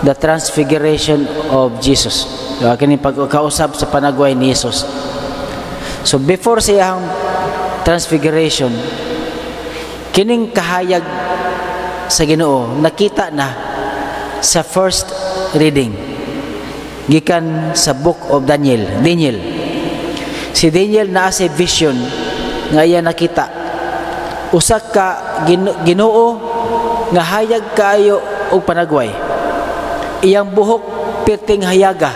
the Transfiguration of Jesus. Kini pagkausab sa panagway ni Jesus. So before sa iyang transfiguration, kining kahayag sa Ginoo nakita na sa first reading gikan sa Book of Daniel. Daniel. Si Daniel naa sa vision nga iya nakita usa ka Ginoo nga hayag kaayo og panagway. Iyang buhok pirting hayaga.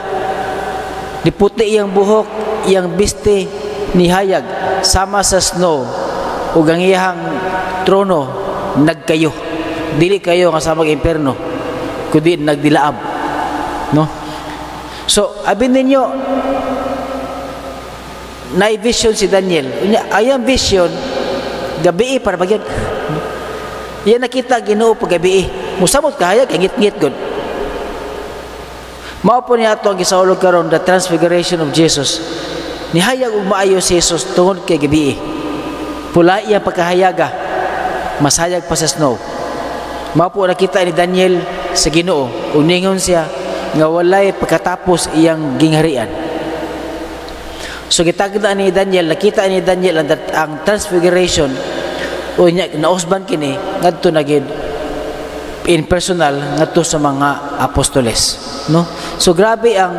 Niputi iyang buhok, iyang biste nihayag sama sa snow ug ang iyang trono nagkayo. Dili kayo nga sa mag-imperno, kundi nagdilaab. No? So, abi ninyo, na vision si Daniel. Unya, ayang vision, gabi para bagyan. Iya nakita Ginoo pag gabi. Musamot kahayag, kay ngit-ngit gud. Mao po niya ato ang gisaulog karon, the Transfiguration of Jesus. Nihayag og maayo si Jesus tungod kay gabi. Pula iya pagkahayaga, masayag pa sa snow. Mao po nakita ni Daniel sa Ginoo ug ningon siya nga walay pagkatapos iyang gingharian. So gitagda ni Daniel, nakita ni Daniel ang transfiguration o niya nausban kini ngadto na gid in personal ngadto sa mga apostoles, no? So grabe ang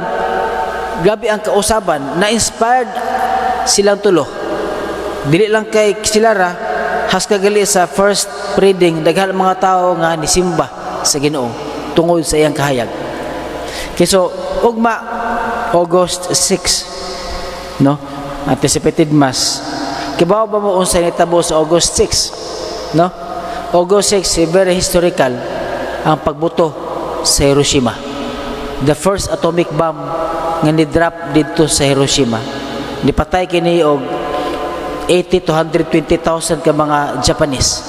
kausaban na inspired silang tulo. Dili lang kay sila ra, haska gali sa first reading, daghan mga tao nga nisimba sa Ginoo tungod sa iyang kahayag. Okay, so ugma August 6, no, anticipated Mass. Kibaw ba mo unsay nitabo sa August 6, no? August 6 is very historical, ang pagbuto sa Hiroshima, the first atomic bomb nga ni-drop didto sa Hiroshima. Nipatay kini og 80 to 120,000 ka mga Japanese.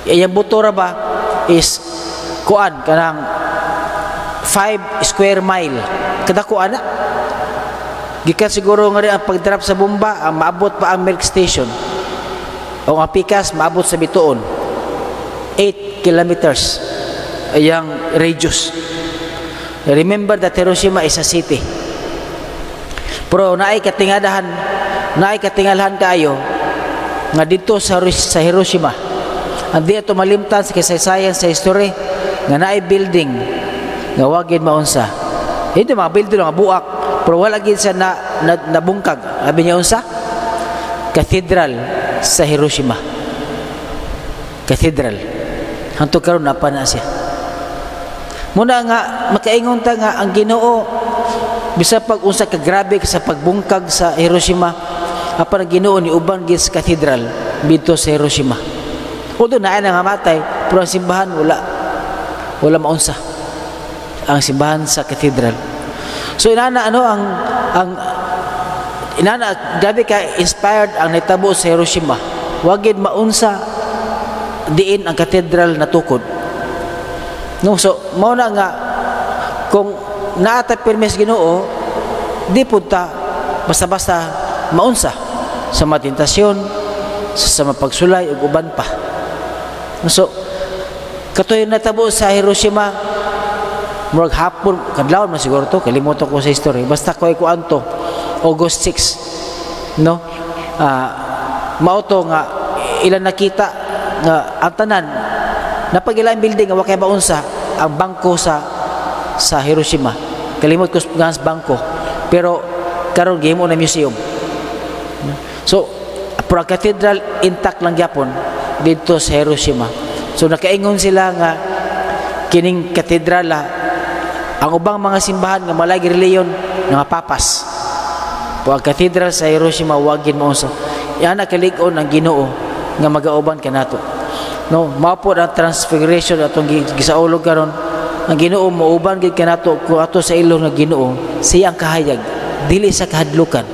Iyang buto ra ba is kuan kanang 5 square mile kadako ana. Gikan siguro nga rin ang pag-drop sa bomba, ang maabot pa ang milk station o ang pikas maabot sa Bituon. 8 kilometers ayang radius. Remember that Hiroshima is a city, pero naay katingalahan kaayo nga dito sa Hiroshima, ang di ato malimtan sa kasaysayan, sa history, nga naay building nga wa gid maunsa. Ito mga building nga buak, pero wala gid siya na nabungkag. Abi niya unsa? Cathedral sa Hiroshima. Cathedral. Hantod karon napa na siya. Muna nga makaingon ta nga ang Ginoo, bisa pag unsa ka grabe sa pagbungkag sa Hiroshima, apan ang Ginoo ni uban gid sa cathedral didto sa Hiroshima. Although naa na nga matay, pero ang simbahan wala maunsa. Ang simbahan sa cathedral. So inana ano ang inana, grabe ka inspired ang nitabo sa Hiroshima. Wa gid maunsa diin ang cathedral natukod. No, so mao na nga kung naa ta pirmi sa Ginoo, di pud ta basta-basta maunsa sa mga tentasyon, sa mga pagsulay ug uban pa. So katoy natabo sa Hiroshima, murag hapon, kadlawon man siguro to, kalimutan ko sa history. Basta ko kuan to, August 6, no? Mao to nga ilan nakita nga ang tanan napagila building nga wa kay maunsa, ang bangko sa Hiroshima. Kalimot ko sa bangko, pero karon gihimo na museum. So pero ang cathedral intact lang gyapon didto sa Hiroshima. So nakaingon sila nga kining katedrala, ang ubang mga simbahan nga malay reliyon nga papas. Po ang cathedral sa Hiroshima wa gid maunsa. Yan kalig-on ang Ginoo nga magauban kanato. No, mao po ang transfiguration atong gisaulog karon. Ang Ginoo mauban gid kanato kung ato sa ilong nga Ginoo siya ang kahayag, dili sa kahadlukan,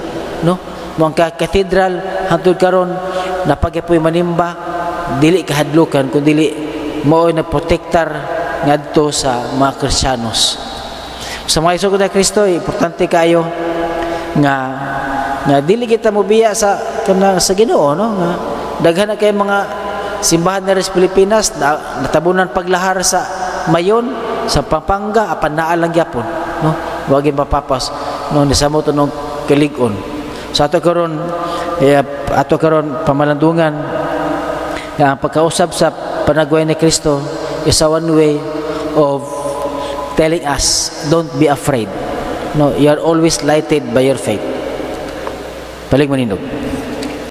no? Mo ang cathedral hangtod karon napagyapoy manimba, dili kahadlukan kun dili mao nagprotektar ngadto sa mga Kristiyanos. Sa mga igsoon na Kristo, importante kayo nga dili kita mobiya sa kana sa Ginoo, no? Nga daghan na kay mga simbahan na sa Pilipinas na natabunan paglahar sa Mayon. Sa Pampanga, apan naa lang gyapon, no? Wa gyud mapapas, no? Nisamot nung kalig-on. So ato karon, eh, ato karon pamalandungan ang pagkausab sa panagway ni Kristo is a one way of telling us, don't be afraid, no? You are always lighted by your faith. Palig maninog.